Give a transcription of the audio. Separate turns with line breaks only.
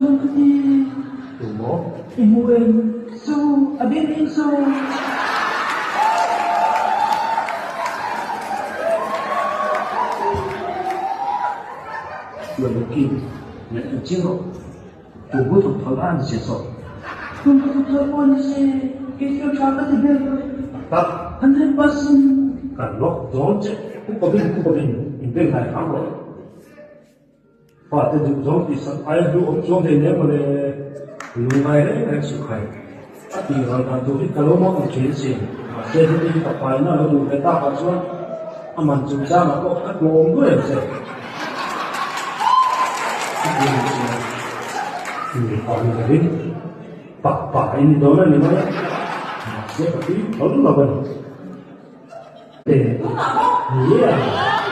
Chuan ka ti.
Tu maw?
I hmu em? Su, a ding in su.
Lawlawki, ngaih an ching rawh. Tu bu thawk thawl a ni se saw.
Tum ka thawk thawl pawh ni se, kei chu tha ka ti ber.
Tak tak.
100%.
Kan lawk dawn che. Upa bin upa bin inbeng hnai hram rawh. Fate duh zawng tih sak aia hlu awm chuang hlei hle mawle. Lungngai reng reng suh khai. A tih ral dan tur hi ka lo mawt ang thin sin. Mahse heti hi ka paina lo duh ve takah chuan a man chungchangah pawh ka tlawm duai ang che. A tih ang chuan mipa ni lovin pakpa in ni dawn a ni mai a. Mahse ka tui phal lo a ni. Yeah.